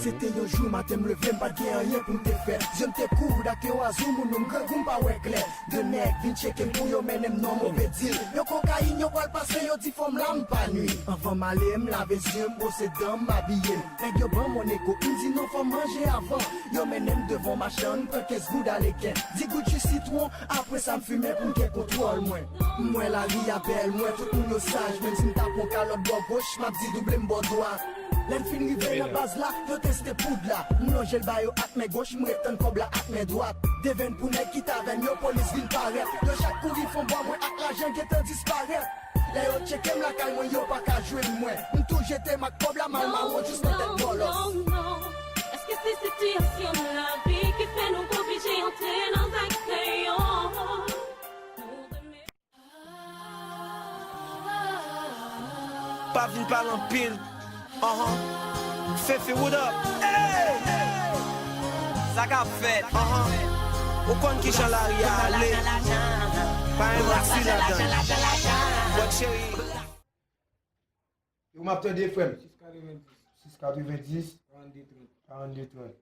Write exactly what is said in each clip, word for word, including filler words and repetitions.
Se te yon jou maten m leve, m pa t gen anyen pou m te fè. Zye m te koud ak yon azou, moun m grangou, m pa wè klè. De nèg vin tcheke m pou yo mennen m non move dil. Yon kokayin yo pral pase, yo di fò m la, m pa nwi. Anvan m ale, m lave zye m, bwose dan m, m abiye m. Nèg yo ban m Oneko, m di non, fò m manje avan. Yo mennen m devan machann, m pran kenz goud aleken. Di goud ji sitwon, apre sa m fimen pou m gen kontwòl mwen. M wè lari a bèl, m wè tout moun yo saj, menm si m ta pran kalòt bò goch, m ap di double m bò dwat. Lè n fin rive nan baz la, yo teste poud la. M lonje l ba yo ak men goch, m ret tann kòb la ak men dwat. Devenn pou nèg ki tavèn yo, polis vin parèt. Yo chak kouri fon bò mwen ak lajan gentan disparèt. Lè yo tcheke m lakay mwen, yo pa ka jwenn mwen. M tou jete m ak kòb la, mal mawon jis nan tèt bòlòs. Èske se sitiyasyon lavi ki fè nou oblije antre nan zak kreyon? Pa vin pale anpil. Anhan. Fefe, what up? Hey! Sa k ap fèt? Anhan. Ou konn kijan lari a ale. Pa gen manti ladan. Bòt cheri. Yo, m ap tande, frè m. Sis katrevenndis. Sis katrevenndis. Karannde trant. Karannde trant.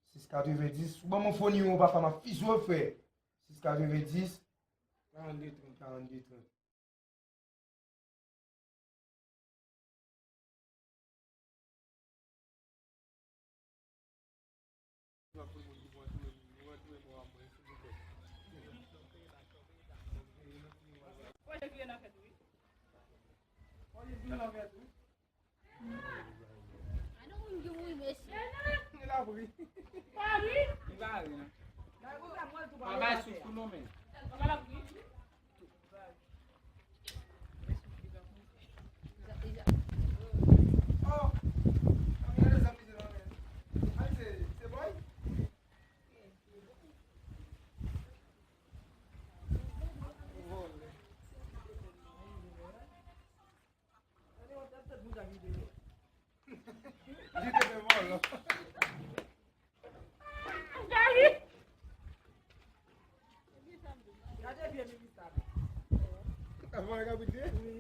Sis katrevenndis. Ou ban m yon fo nimewo, papa, m ap fize w, frè. Sis katrevenndis. Karannde trant. Karannde trant. Li pa ri. Pa bay souf tou non, men. Li te fè vòlò. Gari! Gade byen minis la. Avan l ka pite? Wi.